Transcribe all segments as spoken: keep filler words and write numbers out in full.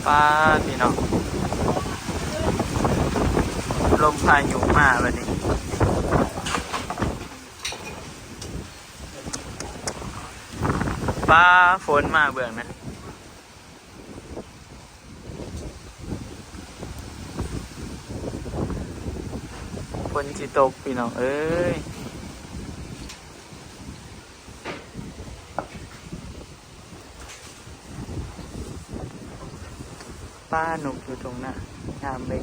ป๊าดพี่น้อง ลมพายุมาบัดนี้ ป๊าด ฝนมาเบิ่งนะ ฝนสิตกพี่น้องเอ้ย ป๊าด นกอยู่ตรงหน้า งามเลย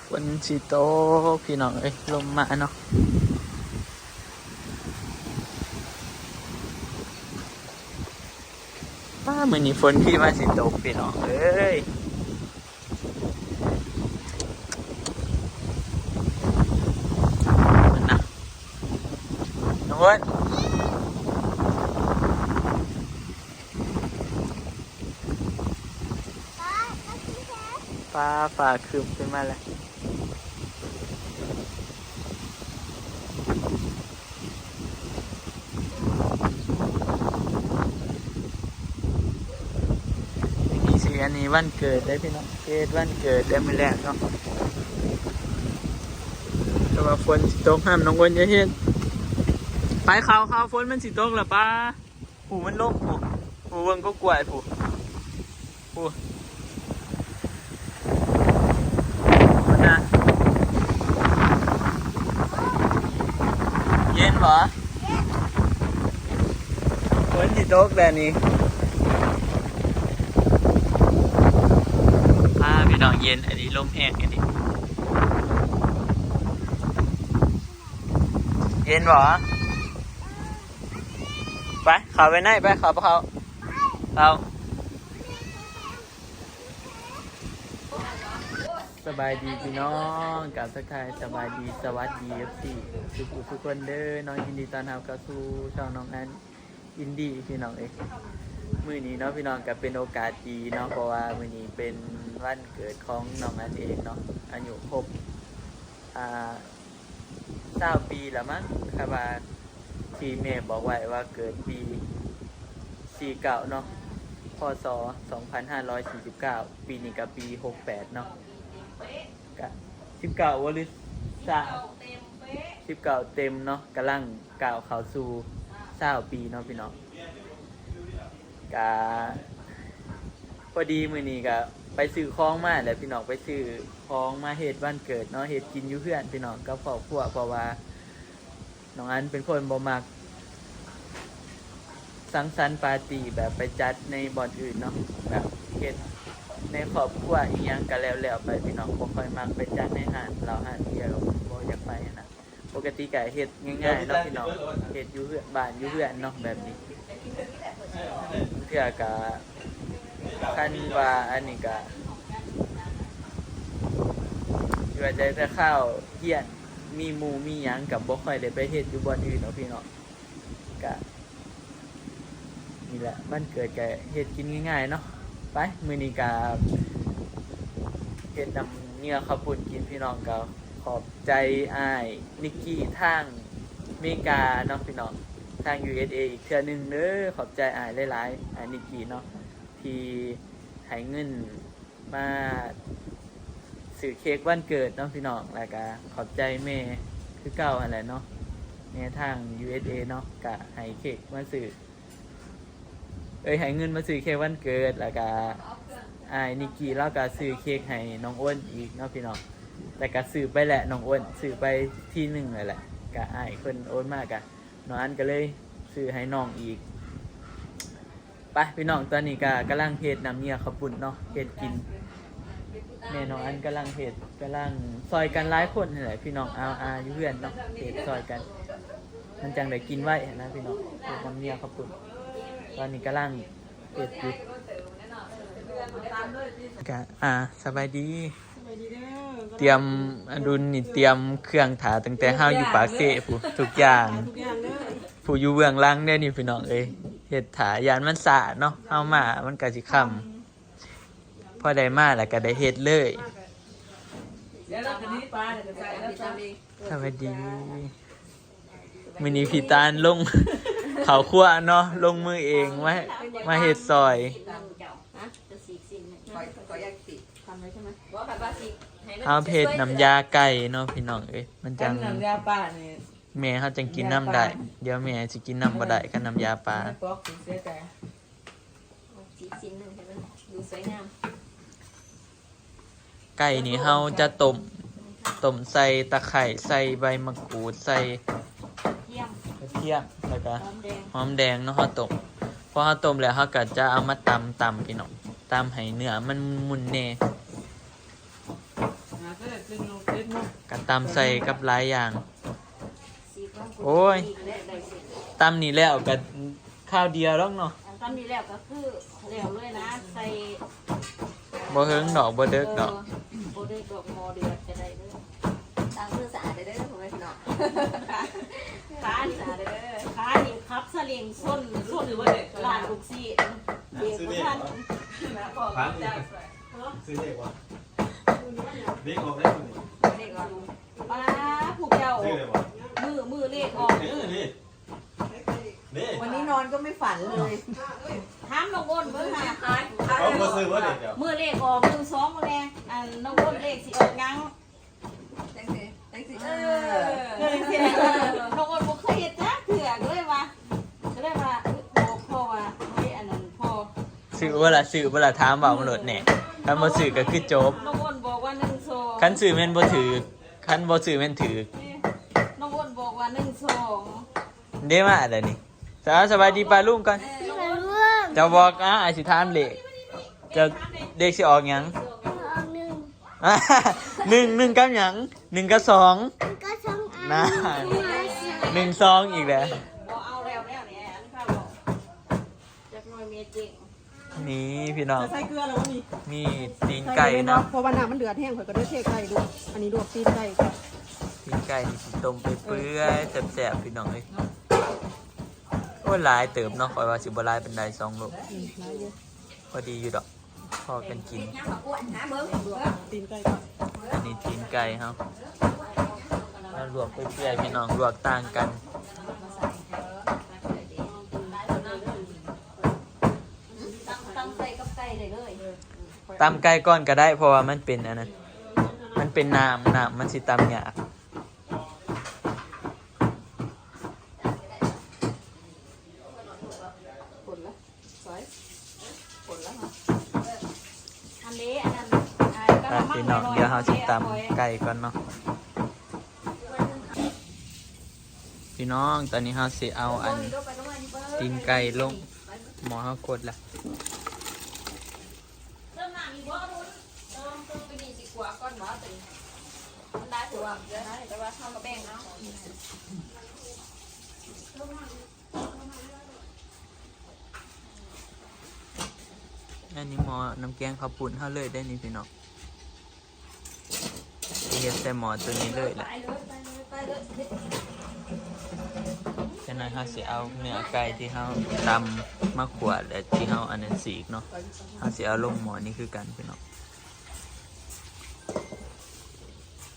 ฝนสิตกพี่น้องเอ้ย ลมมาเนาะ ป๊าด มื้อนี้ฝนคือว่าสิตกพี่น้องเอ้ย มันนะ น้องอ้น ฟ้า ฟ้าคืบขึ้นมาแล้ว นี่สิ อันนี้วันเกิดได้พี่น้อง เค้กวันเกิดได้มื้อแรกเนาะ แต่ว่าฝนสิตก ห้ามน้องอ้นอย่าเฮ็ด ไป เข้า เข้า ฝนมันสิตกแล้ว ป๊าด ผู้มันลงผู้ ผู้เบิ่งก็กล้วยผู้ ผู้ มันนะ เย็นบ่ ฝนสิตกแล้วนี่ ป๊าด พี่น้อง เย็น อันนี้ลมแฮงอันนี้ เย็นบ่ ไป เข้าไปใน ไป เข้าบ่เข้า เข้า สบายดีพี่น้อง กราบทักทายสบายดี สวัสดี เอฟซี ทุกผู้ทุกคนเด้อเนาะ ยินดีต้อนรับเข้าสู่ช่องน้องอัน อินดี้พี่น้องเอ้ย มื้อนี้เนาะพี่น้อง ก็เป็นโอกาสดีเนาะ เพราะว่ามื้อนี้เป็นวันเกิดของน้องอันเองเนาะ อายุครบ อ่า ซาวปีแล้วมั้ง ครับว่า ที่แม่บอกไว้ว่าเกิดปี สี่เก้า เนาะ พ.ศ. สองพันห้าร้อยสี่สิบเก้า ปีนี้ก็ปี หกแปด เนาะ ก็ สิบเก้า บ่ หรือ ซาว สิบเก้า เต็มเนาะ กำลังก้าวเข้าสู่ ซาวปีเนาะพี่น้อง ก็ พอดีมื้อนี้ก็ไปซื้อของมาแหละพี่น้อง ไปซื้อของมาเฮ็ดวันเกิดเนาะ เฮ็ดกินอยู่เฮือนพี่น้องกับครอบครัว เพราะว่าน้องอันเป็นคนบ่มักสังสรรค์ปาร์ตี้แบบไปจัดในบ่อนอื่นเนาะ แบบเฮ็ดในครอบครัวอิหยังก็แล้วๆไปพี่น้อง บ่ค่อยมักไปจัดในห้านเหล้าห้านเบียร์ ก็บ่อยากไปหั้นนะ ปกติก็เฮ็ดง่ายๆเนาะพี่น้อง เฮ็ดอยู่เฮือน บ้านอยู่เฮือนเนาะ แบบนี้ เทื่อก็ คันว่าอันนี้ก็ อยู่แต่ แต่คาวเฮียน มีหมู่มีหยังก็บ่ค่อยได้ไปเฮ็ดอยู่บ่อนอื่นเนาะพี่น้อง ก็ นี่แหละ วันเกิดก็เฮ็ดกินง่ายๆเนาะ ไป มื้อนี้ก็เฮ็ดน้ำเงี้ยวข้าวปุ้นกินพี่น้อง ก็ขอบใจอ้ายนิกกี้ทางอเมริกาเนาะพี่น้อง ทาง ยู เอส เอ อีกเทื่อหนึ่งเด้อ ขอบใจอ้ายหลายๆ อ้ายนิกกี้เนาะ ที่ให้เงินมาซื้อเค้กวันเกิดเนาะพี่น้อง แล้วก็ขอบใจแม่คือเก่าหั่นแหละเนาะ แม่ทาง ยู เอส เอ เนาะ ก็ให้เค้กมาซื้อ เอ้ย ให้เงินมาซื้อเค้กวันเกิด แล้วก็อ้ายนิกกี้ลาวก็ซื้อเค้กให้น้องอ้นอีกเนาะพี่น้อง แต่ก็ซื้อไปแหละ น้องอ้นซื้อไปทีหนึ่งเลยแหละ ก็อ้ายเพิ่นโอนมา ก็น้องอันก็เลยซื้อให้น้องอีก ไปพี่น้อง ตอนนี้ก็กำลังเฮ็ดน้ำเงี้ยวข้าวปุ้นเนาะ เฮ็ดกิน แม่น้องอันกำลังเฮ็ด กำลังซอยกันหลายคนนี่แหละพี่น้อง เอา อา อยู่เฮือนเนาะ เฮ็ดซอยกัน มันจั่งได้กินไวนะพี่น้อง เฮ็ดน้ำเงี้ยวข้าวปุ้น ตอนนี้กำลังเฮ็ดอยู่ ก็ อ่า สบายดี สบายดีเด้อ เตรียม อดุลนี่เตรียมเครื่องถ่าตั้งแต่เฮาอยู่ปากเซพุ้น ทุกอย่าง ทุกอย่างเด้อ ผู้อยู่เบื้องหลังเด้อนี่พี่น้องเอ้ย เฮ็ดถ่า ย่านมันซ่าเนาะ เฮามามันก็สิค่ำ พอได้มาแล้วก็ได้เฮ็ดเลย เดี๋ยวเราจะนี้ปลาเดี๋ยวจะใส่แล้วจ้ะ สวัสดี มื้อนี้พี่ตาลลง เขาครัวเนาะ ลงมือเองมามาเฮ็ดซอย ฮะจะสีกสิ้นหนึ่ง ขอขออยากติด ทำเลยใช่ไหมบอกค่ะว่าสีกให้มัน เอาเฮ็ดน้ำยาไก่เนาะพี่น้องเอ้ย มันจัง น้ำยาป่านี่ แม่เขาจังกินน้ำได้ เดี๋ยวแม่สิกินน้ำบ่ได้กับน้ำยาปลา ไม่ปอกสีเสียใจ สีกสิ้นหนึ่งให้มันดูสวยงาม ไก่นี่เขาจะต้ม ต้มใส่ตะไคร้ ใส่ใบมะกรูด ใส่ เทียม กระเทียม แล้วก็ หอมแดง หอมแดงเนาะ เขาต้ม พอเขาต้มแล้วเขาก็จะเอามาตำตำพี่น้อง ตำให้เนื้อมันมุนแน่ หาก็ได้เป็นโลเป็นโล ก็ตำใส่กับหลายอย่าง สีกว่า โอ้ย สีกแรกได้สิ ตำนี่แล้วก็ข้าวเดียวแล้วเนาะ อันตอนนี้แล้วก็คือแล้วเลยนะ ใส่ บ่เฮิงดอกบ่เดิกดอก โบเดิกดอกหมอเดือดจะได้เลย ล้างมือสะอาดเด้อพ่อแม่พี่น้อง ขานี่ขาเด้อขานี่ขับสลิงส้นส้นหรือว่าลานลูกซีเด็กบ่ทัน ถามซื้อเลขวะเลขออกแล้วนี่ เด็กก่อน ป้าผู้เจ้า ซื้อเลยวะ มือมือเลขออก เออนี่นี่ วันนี้นอนก็ไม่ฝันเลย ถามน้องอ้นเบิ่งค่ะ เขาบ่ซื้อว่าเด็กเดียว มือเลขออกหนึ่งสองมื้อแน่อันน้องอ้นเลขสิออกหยัง จังสิจังสิเอ เอ อ อน้องอ้นบ่เคยเฮ็ดจักเทื่อก็เลยว่าก็เลยว่าเอ้ยบอกพ่อว่าเฮ้ยอันนั้นพ่อ ซื้อบ่ล่ะ ซื้อบ่ล่ะ ถามเว้ามาโลดแหน่ คันบ่ซื้อก็คือจบ น้องอ้นบอกว่าหนึ่งสอง คันซื้อแม่นบ่ถืก คันบ่ซื้อแม่นถืก น้องอ้นบอกว่าหนึ่งสอง เด้มาแล้วนี่ สาวสบายดีป้าลุงก่อน ที่มาร่วม เจ้าบอกอ่ะ อ้ายสิถามเลข เจ้าเลขสิออกหยัง ออกหนึ่ง หนึ่ง หนึ่งกับหยัง หนึ่งกับสอง มันก็ช่องอัน นะ ที่มาสาม หนึ่งสองอีกแล้ว บ่เอาแล้วแนวนี้อันนี้ข้าบอกจักหน่อยเมียเก่ง นี่พี่น้อง จะใส่เกลือแล้ววะนี่ นี่ตีนไก่เนาะ เพราะว่าน้ำมันเดือดแห้งข่อยก็เลยเทไก่ดู อันนี้ลวกตีนไก่ก่อน ตีนไก่นี่สิต้มไปเปื่อยๆแซ่บๆพี่น้องเอ้ย โอ้ยหลายเติบเนาะ ข้อยว่าสิบ่หลายปานใด สองโล อืมหลายอยู่ พอดีอยู่ดอก พอกันกิน ยังมาอ้วนหาเบิ่ง ตีนไก่ก่อน อันนี้ตีนไก่เฮา แล้วลวกไปเปื่อยๆพี่น้อง ลวกต่างกัน ตำตำใส่กับไก่ได้เลย ตำไก่ก่อนก็ได้ เพราะว่ามันเป็นอันนั้น มันเป็นน้ำ น้ำมันสิตำยาก ผลละสวยผลละเนาะอันนี้อันนั้นอ่าก็ ไป น้ำมัน พี่น้อง หน่อยๆ เดี๋ยวเฮาสิ นี่ย ตำไก่ก่อนเนาะ พี่น้อง ตอนนี้เฮาสิเอาอันตีนไก่ลงหม้อเฮากดละ เริ่มหนักอยู่บ่คุณเริ่มต้นไปนี่สิกว่าก่อนบ่ตัวนี้มันได้ถือว่าเยอะนะแต่ว่าเท่ากับแบ่งเอา อันนี้หม้อน้ำแกงข้าวปุ้นเฮาเลยได้นี่พี่น้อง สิเฮ็ดใส่หม้อตัวนี้เลยแหละ ไปเลยไปเลยไปเลย จากนั้นเฮาสิเอาเนื้อไก่ที่เฮาตำมาขั่วและที่เฮาอันนั้นสีกเนาะ เฮาสิเอาลงหม้อนี้คือกันพี่น้อง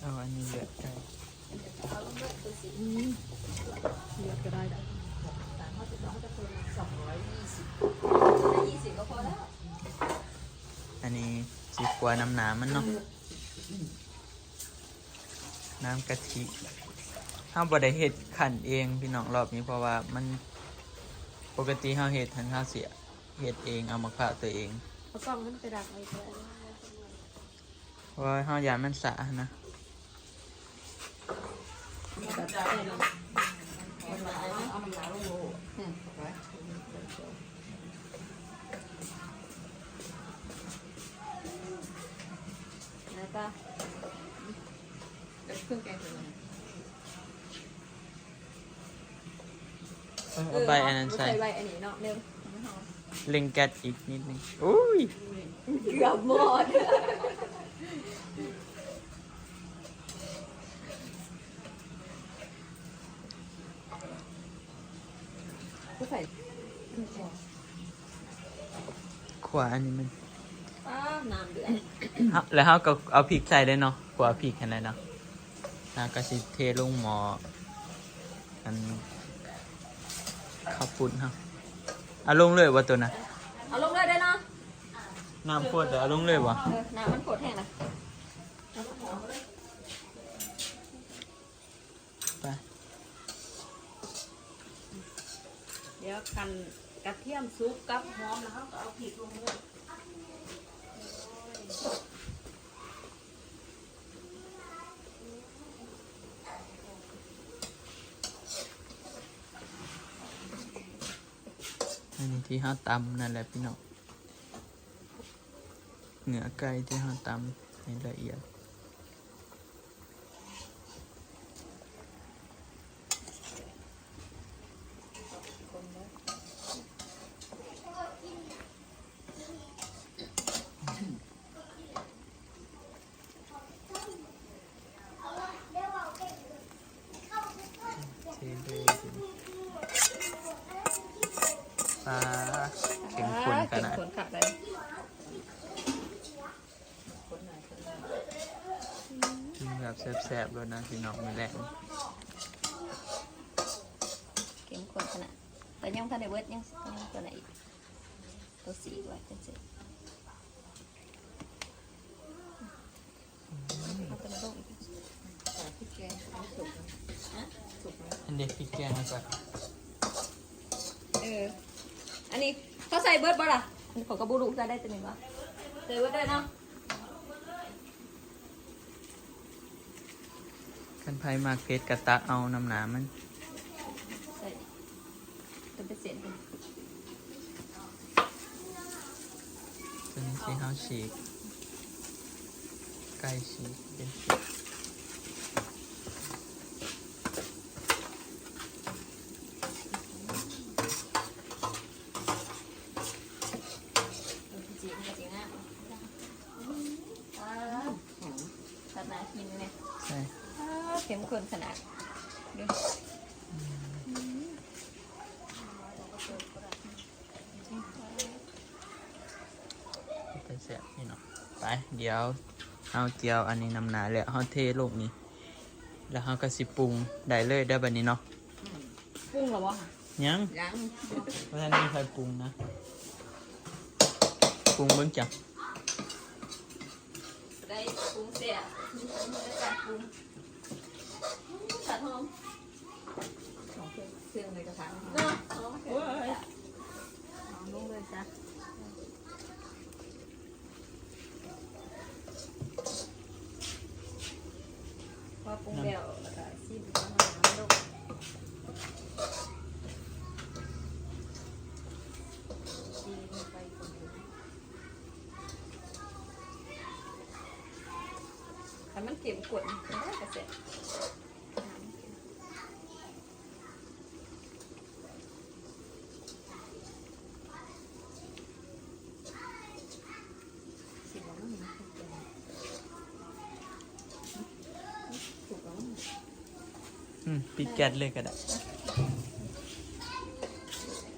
เอาอันนี้เลือดไก่ เลือดก็ได้ได้ ยี่สิบก็พอแล้ว อันนี้สิขั่วน้ำน้ำมันเนาะ น้ำกะทิ เฮาบ่ได้เฮ็ดขั่นเองพี่น้องรอบนี้ เพราะว่ามัน ปกติเฮาเฮ็ดหั้นเฮาสิเฮ็ดเอง เอามะพร้าวตัวเอง เอากล่องมันไปดักไว้ก่อน เพราะว่าเฮาย้านมันสานะ แล้วก็ เครื่องแกงเสร็จแล้ว เออเอาใบอันนั้นใส่ ใส่ใบอันนี้เนาะเร็ว เร่งแก๊สอีกนิดนึง อุ้ย เกือบหมด ก็ใส่ ขั่วอันนี้มัน อ้าวน้ำเดือด เฮาแล้วเฮาก็เอาพริกใส่ได้เนาะ ขั่วพริกหั่นแหละเนาะ แล้วก็สิเทลงหม้อ อัน ข้าวปุ้นเฮา เอาลงเลยบ่ตัวน่ะ เอาลงเลยเด้อเนาะ น้ำข้นเด้อ เอาลงเลยบ่ เออ น้ำมันข้นแฮงนะ ไป เดี๋ยวคั่นกระเทียมสุกกับหอมแล้วเฮาก็เอาพริกลงเลย อันนี้ที่เฮาตำนั่นแหละพี่น้อง เนื้อไก่ที่เฮาตำให้ละเอียด เทเลย ปลาเข้มข้นขนาด เข้มข้นขนาดเลย กินแบบแซ่บๆเลยนะพี่น้อง มื้อแลง เข้มข้นขนาด แต่ยังทันได้เบิด ยัง ยังตัวไหนอีก ตัวสีไว้จังซี่ เอาตัวนั้นลงอีก ใส่พริกแกง เอาสุกไหม ฮะ สุกไหม อันเด็ดพริกแกงมาจาก เออ อันนี้เขาใส่เบิดบ่ล่ะ อันนี้เขาก็บ่รู้ใส่ได้ตัวนี้บ่ ใส่เบิดได้เนาะ คันไผมักเผ็ดก็ตักเอาน้ำหนามัน ใส่ เป็นเปอร์เซ็นต์ ตัวนี้ที่เฮาฉีก ไก่ฉีกเป็นชิ้น จริงจริงอ่ะ อ่า หอม ขนาดกินเนี่ย ใช่ อ่า เข้มข้นขนาด ดู อืม เป็นแซ่บพี่น้อง ไป เดี๋ยวเฮาเจียวอันนี้น้ำหนาแล้วเฮาเทลงนี่ แล้วเฮาก็สิปรุงได้เลยเด้อบัดนี้เนาะ ปรุงแล้วบ่คะ ยัง ยัง บ่ทันมีไผปรุงนะ ปรุงเบิ่งจ้ะ ได้ปรุงแซ่บ มีคนได้การปรุง อืม ผัดหอม ของเครื่อง เครื่องในกระทะ เนาะ โอ้ย เอาลงเลยจ้ะ พอปรุงแล้ว แล้วก็ซีอิ๊วน้ำมันลง ซีลงไปก่อน ถ้ามันเข้มข้น มันก็แซ่บ อืม ปิดแก๊สเลยก็ได้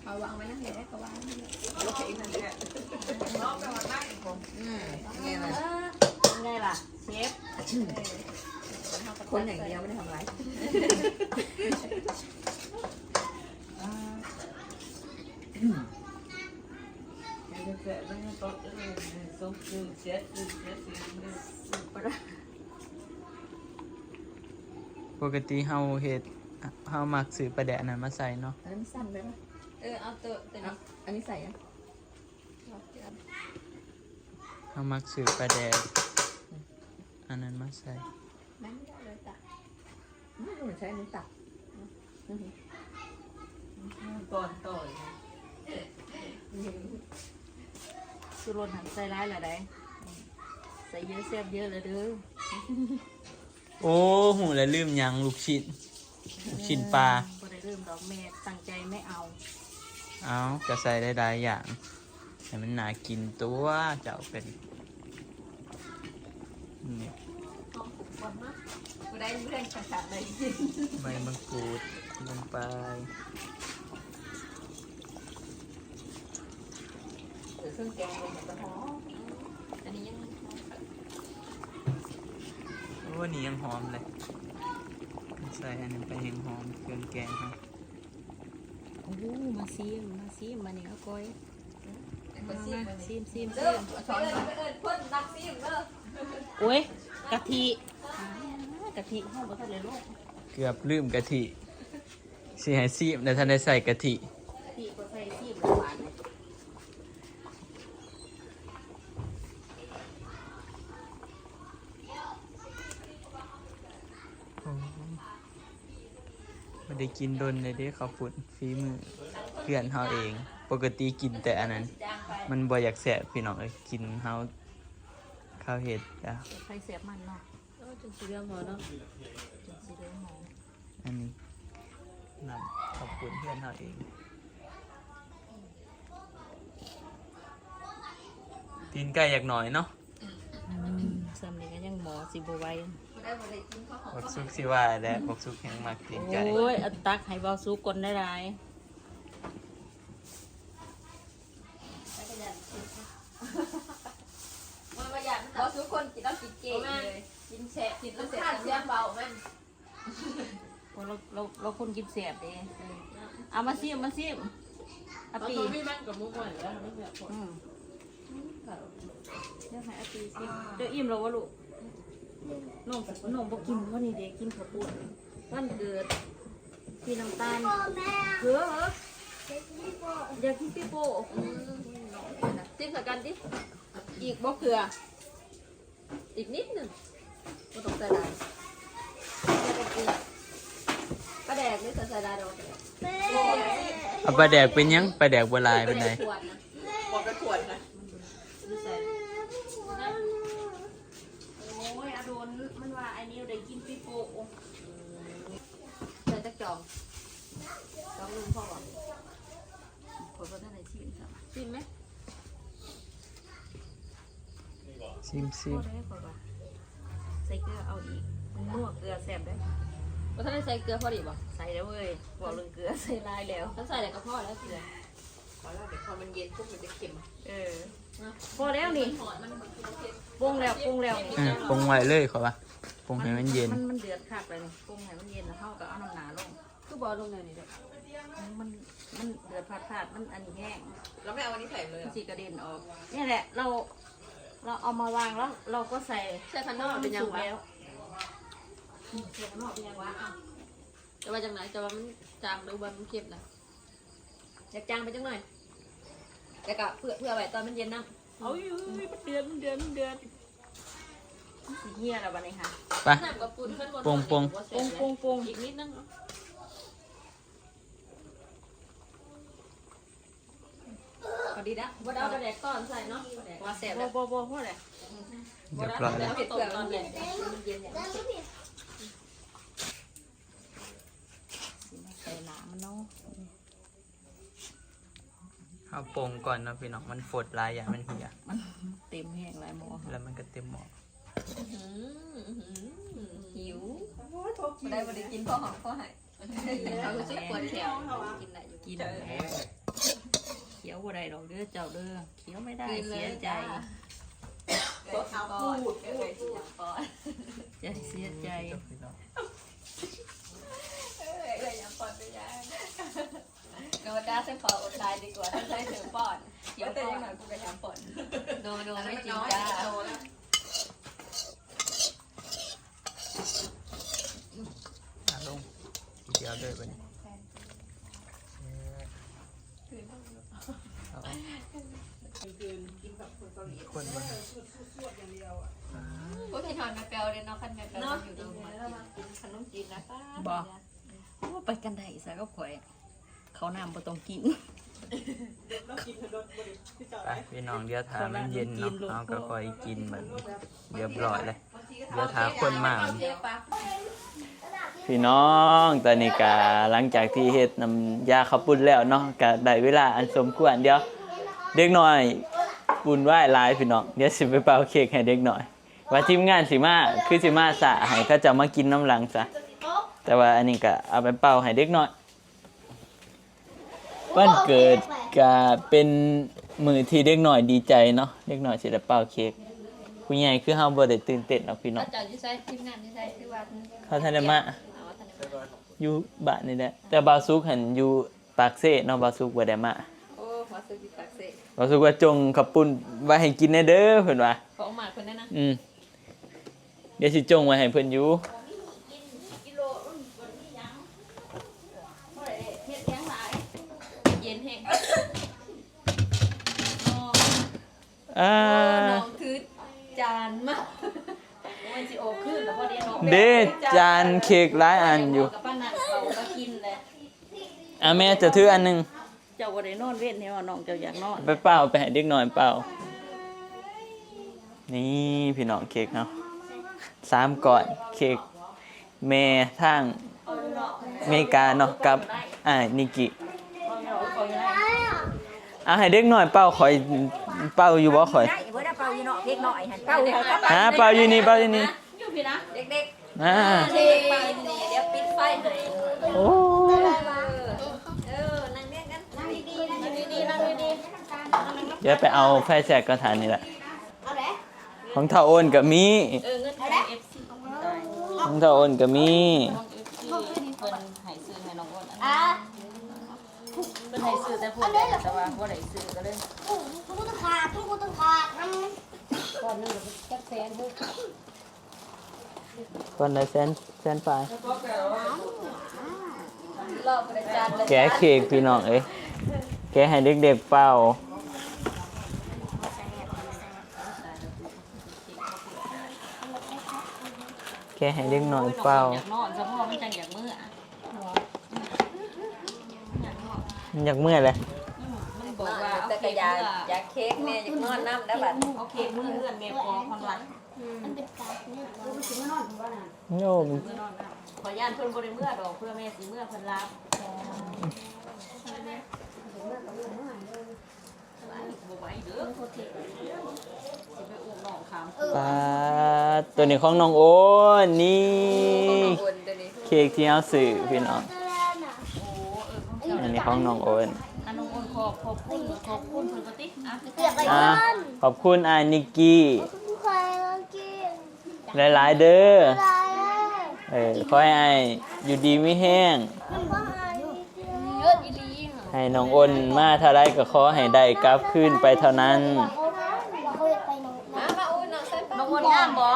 เอาวางไว้นั่นเลย ก็วางนั่นเลย โอเค นั่นแหละ อืม ไงล่ะ ไงล่ะ เชฟ คนอย่างเดียวไม่ได้ทำอะไร ปกติเฮาเฮ็ด เฮามักซื้อปลาแดกอันนั้นมาใส่เนาะ อันนั้นสั้นไปปะ เออ เอาตัว ตัวนี้ อันนี้ใส่อะ เฮามักซื้อปลาแดกอันนั้นมาใส่ ไม่ได้เลยจ้ะ อืม มันใช้อันนี้ตัก อืม ตอนต่อย ชูรสหั่นใส่หลายละได้ ใส่เยอะแซ่บเยอะเลยเด้อ โอ้ หูแล้วลืมหยัง ลูกชิ้น ลูกชิ้นปลา บ่ได้ลืมดอกแม่ ตั้งใจไม่เอา เอา ก็ใส่ได้หลายอย่าง ให้มันน่ากินตัว เจ้าเป็น นี่ หอมกลุ่นก่อนเนาะ บ่ได้อยู่แรงกระทะเลย ใบมะกรูดลงไป เดี๋ยวเครื่องแกงลงมันจะหอม อันนี้ยังหอมค่ะ โอ้ อันนี้ยังหอมเลย ใส่อันนี้ไปยังหอม เครื่องแกงครับ โอ้โห มาซิม มาซิม มาเนี่ยเอาก้อย มามาซิมซิม เด้ ซิ อ ม ไปเอิ้นไปเอิ้นคนนักซิมเด้อ โอ้ย กะทิอ่ากะทิห้องบ่ทันเลยลูก เกือบลืมกะทิสิให้ซิมแต่ทันได้ใส่กะทิ กะทิก็ใส่ซิมหวานเลย บ่ได้กินโดนเลยเด้ข้าวปุ้นฝีมือเพื่อนเฮาเอง ปกติกินแต่อันนั้น มันบ่อยากแซ่บพี่น้องเอ้ยกินเฮาข้าวเฮ็ดจ้ะ ใส่แซ่บมันเนาะ โอ้จนสีเหลืองหมดเนาะ จนสีเหลืองหอม อันนี้นำข้าวปุ้นเพื่อนเฮาเอง ตีนไก่อยากหน่อยเนาะ อืมซ้ำนี่ก็ยังหมอสิบ่ไหว บ่ได้บ่ได้กินข้าวหอม บักซุกสิว่าแล้วบักซุกแฮงมักตีนไก่ โอ้ยเอาตักให้เบาสุกก่อนได้หลาย แล้วก็อยากกินมันว่าอยากมันเอาทุกคนกินเอากินเก่งเลยกินแซ่บกินแล้วแซ่บเสียงเบามัน เราเราเราคนกินแซ่บเด้เอามาซิมมาซิมอ่ะ เอา ปี ตัวนี้มันกับมุกมันแล้วมันแบบ อืมเดี๋ยวให้อาปีซิมเจ้าอิ่มแล้ววะลูกน้องน้องบ่กินวันนี้เด้กินข้าวปุ้นวันเกิดพี่น้ำตาลเฮ้ออยากกินปีโป้ อืมซิมใส่กันดิอีกบ่เกลือ อีกนิดหนึ่งบ่ต้องใส่หลายปลาแดกนี่ใส่หลายดอก เอาปลาแดกเป็นหยังปลาแดกบ่หลายปานใด ขวดนะบอกเป็นขวดนะดูใส่ โอ้ยอาโดนมันว่าไอ้นิวได้กินปีโป้ ใส่จักจองจองหนึ่งพอบ่ ขอบ่ทันได้ชิมครับ ชิมไหม ซิมซิ พ ม อได้ขอบ่ใส่เกลือเอาอีกมันนัวเกลือแซ่บเด้ ว่าถ้าได้ใส่เกลือพอดีบ่ ใส่แล้วเว้ยบอกเรื่องเกลือใส่หลายแล้ว ถ้าใส่แล้วก็พอแล้วเกลือพอแล้วเดี๋ยวพอมันเย็นปุ๊บมันจะเค็ม เออพอแล้วนี่ หอมมันมันคือเค็ม ปรุงแล้วปรุงแล้วนี่ อ่ะปรุงไว้เลยเขาว่าปรุงให้มันเย็น มันมันเดือดคักเลยนี่ปรุงให้มันเย็นแล้วเฮาก็เอาน้ำหนาลง คือบอลลงในนี้เด้อ มันมันเดือดพลาดๆมันอันนี้แห้ง เราไม่เอาอันนี้ใส่เลย มันสิกระเด็นออก เนี่ยแหละเรา เราเอามาวางแล้ว เราก็ใส่ ใส่ข้างนอกเป็นยัง สุก วะ แล้ว จะว่าจังไหนจะว่ามันจางหรือว่ามันเค็มนะอยากจางไปจังหน่อยแล้วก็เพื่อเพื่อไว้ตอนมันเย็นนะ เอาอยู่มันเดือดมันเดือดมันเดือดมันสิเหี่ยแล้วบัดนี้ค่ะ ไป น้ำกับปูนขึ้นบน ปรุงปรุง ปรุงปรุงปรุง อีกนิดนึงเนาะ พอดีนะ บ่ได้เอาปลาแดกก่อนใส่เนาะปลาแดกว่าแซ่บ บ่ แล้ว บ่บ่พอแล้ว เรียบร้อยแล้ว เผ็ดเปลือกมันเย็นมันเย็นเนี่ย สิมาใส่หลามันเนาะ เอาปรุงก่อนเนาะพี่น้องมันฝดหลายอย่างมันเหี่ย มันเต็มแห้งหลายหม้อค่ะ แล้วมันก็เต็มหม้อ อื้อหืออื้อหือหิวบ่ได้บ่ได้กินข้าวหอมข้าวไห่เขารู้สึกปวดแขนกินได้อยู่ กินเขียวบ่ได้ดอกเด้อเจ้าเด้อเขียวไม่ได้ กินเลย เสียใจ จ้า ปวดคอปวดปอด ใจเสียใจ เออเอออย่าปอดไปยังโนด้าฉันขออดตายดีกว่าถ้าใช้เธอปอดเขียวปอดแต่ยังหน่อยกูก็อยากปอดโนโนไม่จริงจ้า อ่ะลงทีเดียวเลยบัดนี้เออเอาคนมา ก็คิดฮอดแม่แปวเลยเนาะคันแม่แปวอยู่โรงพยาบาล กินขนมจีนนะป้า บอก โอ้ไปกันได้ซะก็ข่อย เขาน้ำบ่ต้องกิน ไปพี่น้องเดี๋ยวถ้ามันเย็นเนาะเราก็ค่อยกินมันเรียบร้อยเลยเดี๋ยวถ้าคนมา พี่น้องตอนนี้กะหลังจากที่เฮ็ดน้ำยาข้าวปุ้นแล้วเนาะกะได้เวลาอันสมควรเดี๋ยว เด็กน้อยวุ่นวายหลายพี่น้องเดี๋ยวสิไปเป่าเค้กให้เด็กน้อย ว่าทีมงานสิมาคือสิมาสะให้เขาเจ้ามากินน้ำหลังซะแต่ว่าอันนี้กะเอาไปเป่าให้เด็กน้อย วันเกิดกะเป็นมื้อที่เด็กน้อยดีใจเนาะเด็กน้อยสิได้เป่าเค้กผู้ใหญ่คือเฮาบ่ได้ตื่นเต้นเนาะพี่น้อง อาจารย์ที่ใช้ทีมงานที่ใช้คือว่า เขาทันได้มา เอาว่าทันได้มา อยู่บ้านนี่แหละแต่บ่าวสุกหันอยู่ ปากเซเนาะ บ่าวสุกบ่ได้มา โอ้ บ่าวสุกอยู่ปากเซ บ่าวสุกว่าจงข้าวปุ้นไว้ให้กินแน่เด้อ เพิ่นว่า ของหมากเพิ่นนั่นนะ อืม เดี๋ยวสิจงไว้ให้เพิ่นอยู่ เฮ็ดหยังหลาย เย็นแฮง อ่า น้องถือจานมา โอ้ย สิออกคืนแล้วบ่ได้น้อง เด้ จานเค้กหลายอันอยู่ กับป้านั่งเขาก็กินเลย อ่ะ แม่จะถืออันหนึ่ง เจ้าบ่ได้นอนเว้นแน่ว่าน้องเจ้าอยากนอน ไปเป่า ไปให้เด็กน้อยเป่า นี่พี่น้องเค้กเนาะ สามก้อน เค้กแม่ทางอเมริกาเนาะ กับอ้ายนิกกี้ เอาให้เด็กน้อยเป่า ข่อยเป่าอยู่บ่ ข่อย ได้บ่ได้เป่าอยู่เนาะ เค้กน้อยหั่น เป่าอยู่ หาเป่าอยู่นี่ เป่าอยู่นี่ อยู่พี่นะ เด็กๆ อ่า เด็กๆ เป่าอยู่นี่ เดี๋ยวปิดไฟให้ โอ้ เออ นั่งเรียงกัน นั่งดีๆ นั่งดีๆ นั่งดีๆ เดี๋ยวไปเอาไฟแช็กก่อน ทานนี่แหละ เอาแหละ ของเฒ่าโอนก็มี เออ เงินของ เอฟซี ของเฒ่าโอนก็มี ของ เอฟซี เพิ่นให้ซื้อให้น้องโอนอันนี้ อ่ะ เพิ่นให้ซื้อแต่ผู้เดียว แต่ว่าบ่ได้ซื้อก็เลย ทุกคนต้องขาด ทุกคนต้องขาด ทำ ก้อนหนึ่งก็จักแสนเฮ้ย ก้อนละแสน แสนปลาย รอบประจานเลย แกะเค้กพี่น้องเอ้ย แกะให้เด็กๆเป่า แกะให้เด็กน้อยเป่า อยากนอน เฉพาะมันจังอยากมื้อ มันอยากเมื่อยเลย มันบอกว่าเอา แต่ก็ เค้ก อยาก เมื่อ อยากเค้กแน่ อยากนอนนำได้บัด เอาเค้กมื้อเฮือนแม่ปอเพิ่นว่า มันเป็นกาดเนี่ย โยม มื้อนอนนำ ขอย่านเพิ่นบ่ได้เมื่อดอก เพื่อแม่สิเมื่อเพิ่นลา บ่ไหวเด้อ สิไปอุ้มน้องข้าม ปาด ตัวนี้ของน้องโอน นี่ ของน้องโอนตัวนี้ เค้กที่เฮาซื้อพี่น้อง อันนี้ของน้องโอน อันน้องโอนขอบ ขอบคุณ ขอบคุณเพิ่นก็ติ อ่ะ เปียกไป อ่ะ เพื่อน ขอบคุณอ้ายนิกกี้ ขอบคุณใครมากิน หลายๆเด้อ หลายๆ เออ ขอให้อ้ายอยู่ดีมีแฮง ขอบคุณอ้ายนิกกี้ เยอะอีหลีค่ะ ให้น้องโอนมาเท่าใดก็ขอให้ได้กลับคืนไปเท่านั้น มา มาอุ้ยน้องใส่ปาก น้องโอนงามบ่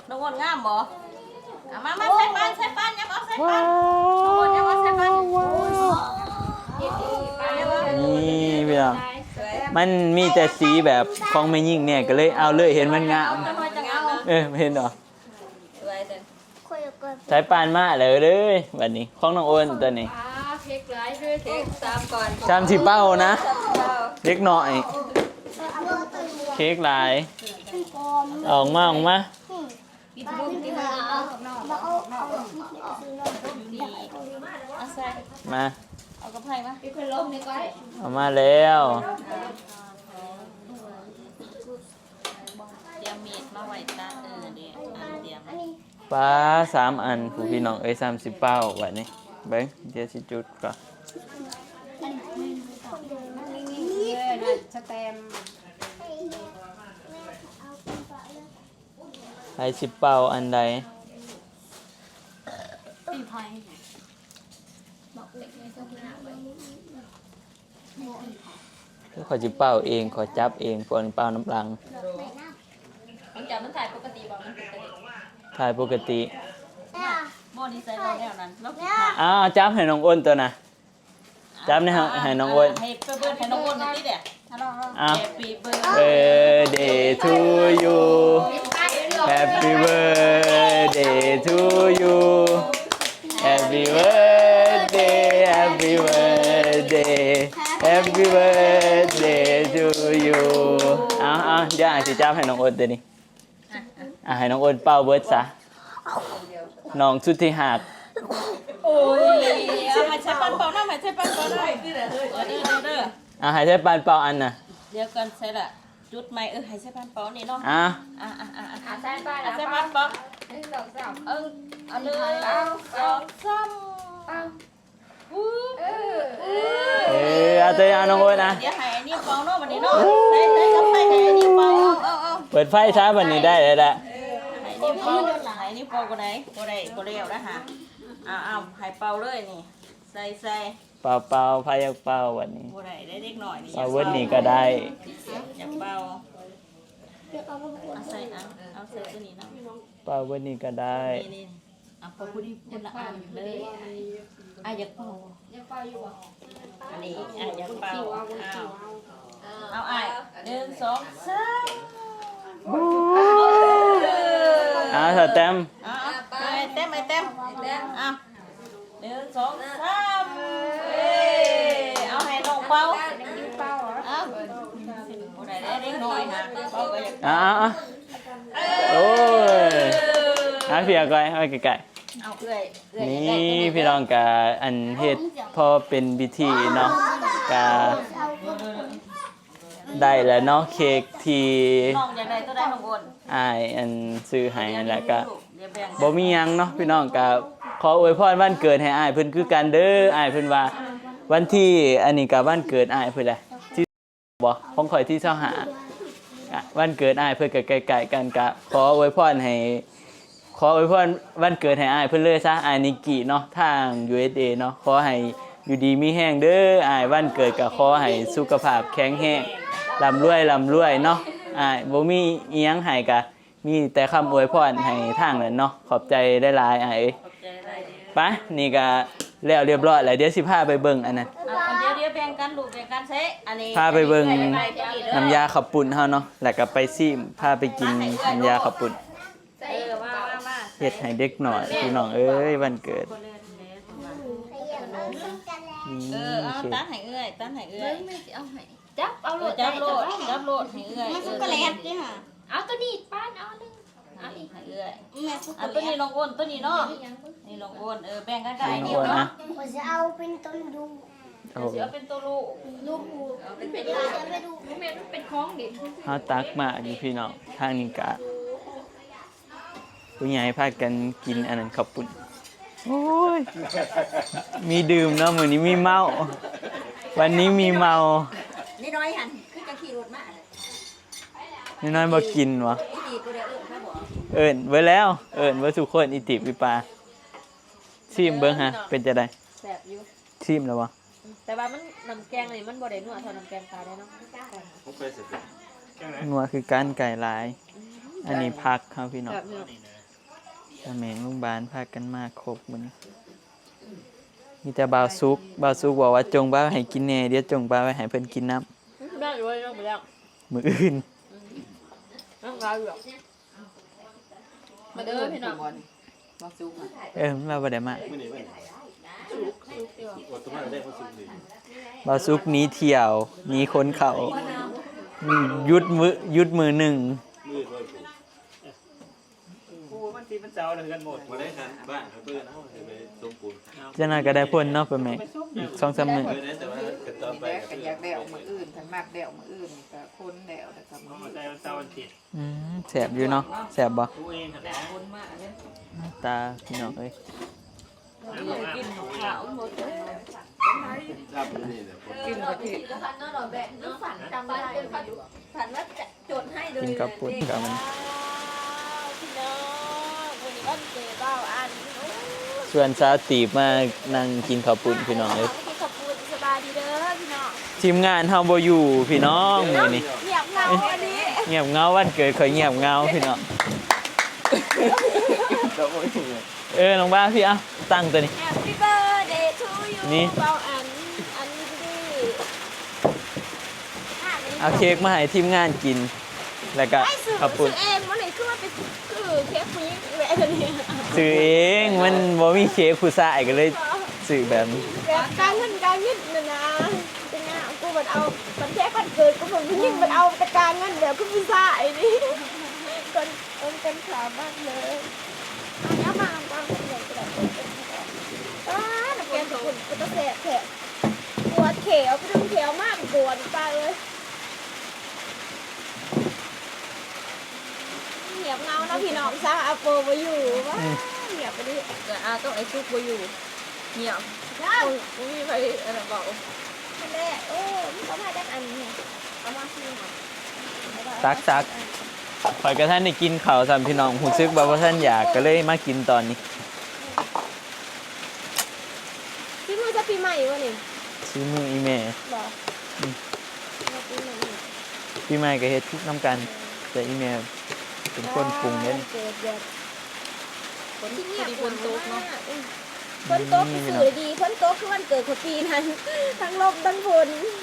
น้องโอนงามบ่ เอามา มาใส่ปาน ใส่ปาน อย่าเอาใส่ปาน ว้าว น้องโอนอย่าเอาใส่ปาน นี่พี่น้อง มันมีแต่สีแบบของแม่หญิงเนี่ย ก็เลยเอาเลย เห็นมันงาม เอาจังเอา เออ เห็นบ่ สวยจัง ใส่ปานมาเลยเด้อ บัดนี้ ของน้องโอนตัวนี้ อ่า เค้กหลายเฮ้ย เค้กสามก้อน จำสิเป่านะ สามสิเป่า เด็กน้อย เค้กหลาย ออกมา ออกมา เอาใส่ มา เอากระไพมา เอามาแล้ว เตรียมมีดมาไว้ตา เออ เด้ อันเตรียม ปาด สามอัน ผู้พี่น้องเอ้ย สามสิเป่า บัดนี้ เบิ่ง เดี๋ยวสิจุดก่อน สแตมป์ ไผสิเป่าอันใด ข้อยสิเป่าเอง ข้อยจับเอง พวกนี้เป่านำหลัง ของเจ้ามันถ่ายปกติบ่ มันเป็นกระเด็น ถ่ายปกติ บ่ นิสัยเราแนวนั้น เราขี้ขลาด อ้าว จับให้น้องโอนตัวน่ะ จับนี่ให้ ให้น้องโอน ให้เปิ้ลให้น้องโอนหน่อยสิเด้อ อ่ะ Happy birthday to you Happy birthday to you Happy birthday Happy birthday Happy birthday to you เอา เอา เดี๋ยวอาจสิจับให้น้องโอนตัวนี้ อ่ะ ให้น้องโอนเป่าเบิดซะ น้องสุดที่หัก โอ้ย เอาให้ใส่ปานเป่าน้ำ ให้ใส่ปานเป่าน้ำ เออ เด้อ เด้อ เด้อ อ่ะ ให้ใส่ปานเป่าอันน่ะ เดี๋ยวก่อน ใส่ละ จุดใหม่ เออ ให้ใส่ปานเป่านี่เนาะ อ่ะ อ่ะ อ่ะ อ่ะ อ่ะ อ่ะ ใส่ปาน อ่ะ ใส่ปานเป่า หนึ่ง สอง สาม เออ เอาเลย เป่า สอง สาม เป่า เออ เออ เอาตัวอย่างน้องโอ๊ยนะ เดี๋ยวให้อันนี้เป่าเนาะ บัดนี้เนาะ ใส่ ใส่กาแฟให้อันนี้เป่า เอา เอา เอา เปิดไฟซะ บัดนี้ได้แล้วแหละ เออ ให้อันนี้เป่า ให้อันนี้เป่าก็ได้ บ่ได้ บ่แล้วนะฮะ เอา เอา ให้เป่าเลยนี่ ใส่ ใส่ เป่าเป่า ไผอยากเป่าบัดนี้ บ่ได้ได้เด็กน้อยนี่ เป่าเบิดนี่ก็ได้ อยากเป่า เอาใส่ เอา เอาใส่ตัวนี้เนาะ เป่าเบิดนี่ก็ได้ นี่ๆ เอาเป่าผู้นี้คนละอันเลย อ่ะ อยากเป่า อยากเป่าอยู่บ่ อันนี้ อ่ะ อยากเป่า อ้าว เอา อ้าย หนึ่ง สอง สาม อ่า สแตมป์ อ่ะ เอา ไป แต้ม ไป แต้ม อ่ะ หนึ่ง สอง สาม เอ้ย เอาให้น้องเป่า เป่าเหรอ เอา บ่ได้ได้เด็กน้อยค่ะ เป่าก็อยาก อ่า โอ้ย อ่ะ เพียก่อน เอาไว้ไกลๆ เอาเอื้อย เอื้อย นี่ อยากได้ตัวนี้ พี่น้องกะอันเฮ็ดพอเป็นพิธีเนาะ กะได้แล้วเนาะ เค้กที่ น้องอยากได้ตัวใดน้องอ้น อ้ายอันซื้อให้นั่นแหละ กะ เดี๋ยวแบ่ง บ่มีหยังเนาะ พี่น้องกะขออวยพรวันเกิดให้อ้ายเพิ่นคือกันเด้อ อ้ายเพิ่นว่าวันที่ อันนี้กะวันเกิดอ้ายเพิ่นแหละ บ่ ของข่อยที่ซาวห้า อ่ะ วันเกิดอ้ายเพิ่นก็ใกล้ๆกัน กะขออวยพรให้ ขออวยพรวันเกิดให้อ้ายเพิ่นเลยซะ อ้ายนิกกี้เนาะ ทาง ยู เอส เอ เนาะ ขอให้อยู่ดีมีแฮงเด้อ อ้าย วันเกิดก็ขอให้สุขภาพแข็งแรง ร่ำรวย ร่ำรวยเนาะ อ้าย บ่มีอิหยังให้ กะมีแต่คำอวยพรให้ทางนั้นเนาะ ขอบใจหลายๆ อ้ายเอ้ย ขอบใจหลายเด้อ ไป นี่ก็แล้วเรียบร้อยแล้ว เดี๋ยวสิพาไปเบิ่งอันนั้น เอา เดี๋ยว เดี๋ยวแบ่งกันลูก แบ่งกันใช้ อันนี้ พาไปเบิ่ง อันนี้ไป น้ำยาข้าวปุ้นเฮาเนาะ แล้วก็ไปซิม พาไปกินน้ำยาข้าวปุ้น เออ มา มา มา เฮ็ดให้เด็กน้อย พี่น้องเอ้ย วันเกิด คนเล่นเด้อ นี่ เออ เอา เค้ก ตัดให้เอื้อย ตัดให้เอื้อย เบิ่งแม่สิเอาให้ จับเอาโลด เออ จับโลด ได้ จับโลดให้เอื้อย มัน เออ ช็อกโกแลตนี่ค่ะ เอาตัวนี้ป้านเอาหนึ่ง เอาอีก ให้เอื้อย แม่ช็อกโกแลต เอาตัวนี้น้องอ้น ตัวนี้เนาะ นี่น้องอ้น เออ แบ่งกันกับไอ้นิวเนาะ ข้อยสิเอาเป็นตัวลูก โอ้ เดี๋ยวสิเอาเป็นตัวลูก ลูก เอาเป็นตัวลูก แม่มันเป็นของเด็ก เฮาตักมาอยู่พี่น้อง ทางนี้กะ ผู้ใหญ่พากันกินอันนั้นข้าวปุ้น โอ้ย มีดื่มเนาะ มื้อนี้มีเมา วันนี้มีเมา น้อยๆ หั่น คือจะขี่รถมาเลย น้อยๆ บ่กินวะ อีดีบ่ได้เอิ้นเขาบ่ เอิ้นเบิดแล้ว เอิ้นเบิดทุกคน อีติบอีปา ซิมเบิ่งฮะ เป็นจั่งใด แซ่บอยู่ ซิมแล้วบ่ แต่ว่ามัน น้ำแกงนี่มันบ่ได้นัวเท่าน้ำแกงปลาเด้เนาะ นัวคือกัน ไก่หลาย อันนี้ผักครับพี่น้อง แซ่บอยู่ ตาแมงลุงบานพากันมาครบมื้อนี้ มีแต่บ่าวสุก บ่าวสุกบอกว่าจงบ่าวให้กินแหน่ เดี๋ยวจงบ่าวไว้ให้เพิ่นกินนำ ได้อยู่เว้ย ลงไปแล้ว มื้ออื่น อืม นั่งรออยู่ มาเด้อพี่น้อง บ่าวสุกมา เออ มันว่าบ่ได้มา มื้อนี้วัน บ่าวสุกหนีเที่ยว หนีคนเข้า อืม หยุดมื้อ หยุดมื้อหนึ่ง มื้อวัน โอ้ วันที่มันเสาร์น่ะเฮือนหมด บ่ได้กัน บ้านเขาเบิ่งเอา สิไปสมปูน จักหน่อยก็ได้พ่นเนาะ ป้าแม่ อีกสองสามมื้อ เออ แต่ว่าก็ต่อไป นี่แหละก็อยากแล้วมื้ออื่น คันมักแล้วมื้ออื่นนี่ก็คนแล้ว แล้วก็มื้อ เอามาใส่วันเสาร์วันอาทิตย์ อืม แซ่บอยู่เนาะ แซ่บบ่ ผู้เองหั่นแหละ คนมาเด้อ หน้าตาพี่น้องเอ้ย กินข้าวหมดเลย กินกะทิ ฝันนอนหรอแบบ ฝันจำได้ ฝันว่าจะ จดให้เลย กินข้าวปุ้นกับมัน พี่น้อง วันนี้วันเกิดบ่าวอัน ชวนสาวตีบมานั่งกินข้าวปุ้นพี่น้องเอ้ย มากินข้าวปุ้น สบายดีเด้อพี่น้อง ทีมงานเฮาบ่อยู่พี่น้องมื้อนี้ เงียบเหงาวันนี้ เงียบเหงา วันเกิดข่อยเงียบเหงาพี่น้อง เออ น้องบ้าพี่ เอาตั้งตัวนี้ Happy birthday to you นี่ บ่าวอัน อันนี้ เอาเค้กมาให้ทีมงานกิน แล้วก็ ไอ้ซื้อ ข้าวปุ้น ซื้อเอง มื้อนี้คือว่าไป คือเค้กผู้หญิงแหละนี่ ซื้อเอง มันบ่มีเค้กผู้ชายก็เลยซื้อแบบนี้ แบบกาเงินกาเงินน่ะนะ เป็นหยัง กูบัดเอา บัดเค้กวันเกิดกูบัดผู้หญิงบัดเอาแต่กาเงินแบบคือผู้ชายนี่ คน คนกันขามากเลย เอาเนี้ยมา เอามา เอาเนี้ยก็ได้ อ้า น้ำแกงข้าวปุ้น เป็นตาแซ่บแท้ ปวดแขว ไปดึงแขวมากปวด ป้าเอ้ย เงียบเหงาเนาะพี่น้อง สาวอาโปบ่อยู่ ว้า อืม เงียบไปดิ แต่อากับไอ้ซุกบ่อยู่ เงียบ เอ้า บ่มีไผอันนั้นเว้า นั่นแหละ โอ้ มันก็มาจากอันนี้ เอามาคืนก่อน ตัก ตัก ข่อยก็ทันได้กินข้าวซ้ำพี่น้อง รู้สึกว่าบ่ทันอยาก ก็เลยมากินตอนนี้ พี่มือจะปีใหม่วะนี่ ฝีมืออีแม่ บอก ปีใหม่ก็เฮ็ดทุกนำกัน แต่อีแม่เป็นคนปรุงเด้ เกิดแบบ ฝนพอดีฝนตกเนาะ อืมฝนตกซื่อๆดีฝนตกคือวันเกิดของปีนั้น ทั้งลมทั้งฝนอืม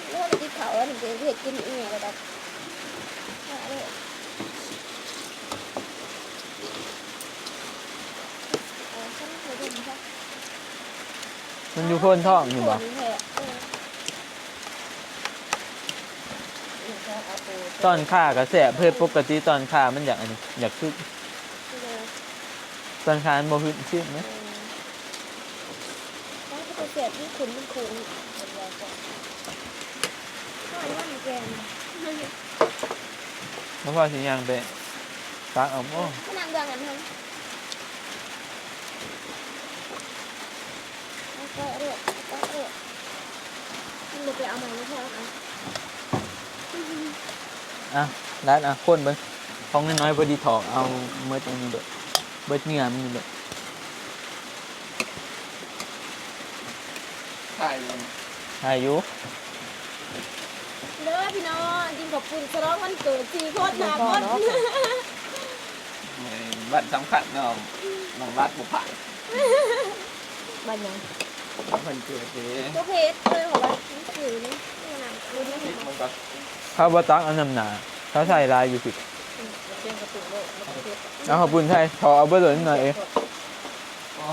แล้วไปกินเขาวอันเกิดเห็ดกินอีกแล้วแบบ มันอยู่โคนท้องนี่บ่ ตอนข้าก็แซ่บเพิ่น ปกติตอนข้ามันอยากอันนี้อยากคึก ตอนข้ามันบ่คึกซิมนะ แล้วก็แซ่บที่คุณมันคงทอดว่ามันแกง แล้วพอสิย่างไปตักเอาโอ้ ก็นั่งเบิ่งอันนั้นก็เออก็เออมันบ่ไปเอามาแล้วพออ่ะ อ่ะร้านอ่ะคนเบิ่งของน้อยๆพอดีถอกเอาเมิดอันนี้เบิดเบิดเนื้อมันนี่เบิด ถ่ายอยู่ ถ่ายอยู่ เด้อพี่น้องกินขอบคุณฉลองวันเกิดสี่คนห้าคน วันสำคัญเนาะน้องรัดบุพผา บ้านหยัง วันเกิดเด้ ก็เพจเลยของเราหนังสือนี่นี่หนังสือนี่ คิดมันก็ เขาบ่ตักเอาน้ำหนาเขาใส่ลายอยู่สิ เชียงกระปุกโลกมันก็เผ็ด เอาข้าวปุ้นใส่ขอเอาเบิดเลยหน่อยเอง อ๋อ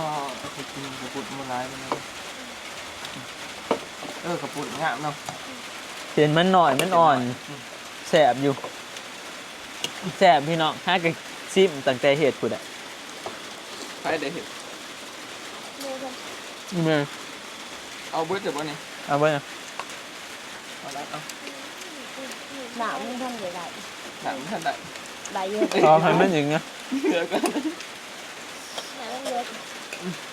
ไปกินกระปุกมันร้ายมันนะเออกระปุกงามเนาะ เห็นมันหน่อยมันอ่อนแซ่บอยู่แซ่บพี่น้องหากะซิมตั้งแต่เฮ็ดพุ้นอะ ใครได้เห็น เมย์คน นี่แม่ เอาเบิร์ดเดี๋ยวบ่นี่ เอาเบิดนะ เอาละเอา หนาวมันทำได้หลาย หนังท่านได้ หลายอยู่ ขอให้มันอย่างเงี้ย เหลือก็ หนังเยอะ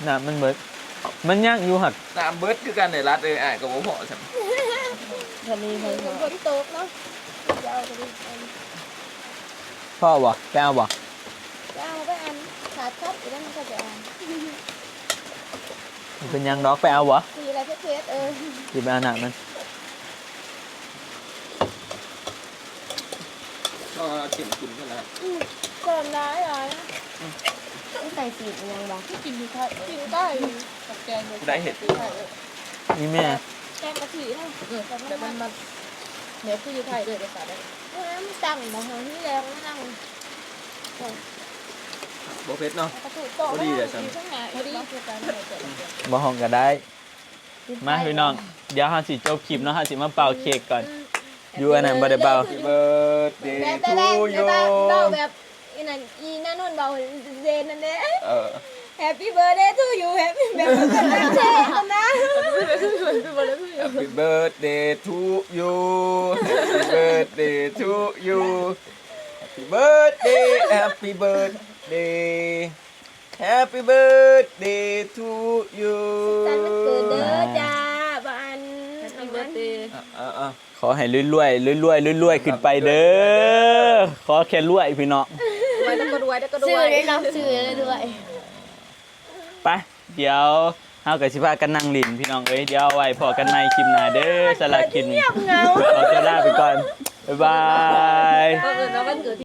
น้ำมันเบิดมันย่างอยู่หัก น้ำเบิร์ดคือกันในรัดเลยอ่ะก็บ่พอสั่น ถ้ามีใคร ฝนตกเนาะจะเอาไปดิ พ่อบ่ไปเอาบ่ จะเอาไปอันขาดครับอีกแล้วมันก็จะเอา มันเป็นหยังดอกไปเอาบ่ สีอะไรเพชรเพชรเออ สิไปเอาน้ำมัน ก็เก็บกินกันแล้ว อืมก่อนร้ายร้ายนะ ต้องใส่สีอีกยังบ่ ที่กินมีไข่กินได้ กับแกงเลย ได้เห็ด สีไข่เลย นี่แม่ แกงกะทินะ อืมแต่มันมันแม่คืออยู่ไทยเลยภาษาได้ เฮ้ยมันตั้งมาทางที่แรงมันตั้ง บ่เผ็ดเนาะ กระถูกต่อ พอดีเลย ข้างใน พอดีคือการเหมือนกัน บ่ห้องก็ได้ มาพี่น้อง เดี๋ยวเฮาสิจบคลิปเนาะ เฮาสิมาเป่าเค้กก่อน อยู่อันนั้นบ่ได้เป่า Happy birthday แบบแต่ to แรก you เบาแบบอีนั่นอีนั่นนนเบาเซนนั่นเด้ เออ Happy birthday to you Happy birthday to you นะ Happy birthday to you Happy birthday to you Happy birthday Happy birthday Happy birthday to you สันวันเกิดเด้อจ้าบ้าน Happy birthday อ่ะอ่ะอ่ะ ขอให้รวยๆรวยๆรวยๆขึ้นไปเด้อ ขอแค่รวยพี่น้อง รวยแล้วก็รวยแล้วก็ร ซื้อ วย เลยเนาะซื้อเลยด้วย ไป เดี๋ยวเฮาก็สิพากันนั่งเล่นพี่น้องเอ้ย เดี๋ยวเอาไว้พ้อกันใหม่คลิปหน้าเด้อ สำหรับคลิปนี้ เงียบเหงา ขอตัวลาไปก่อน บ๊ายบาย ก็เออแล้ววันเกิด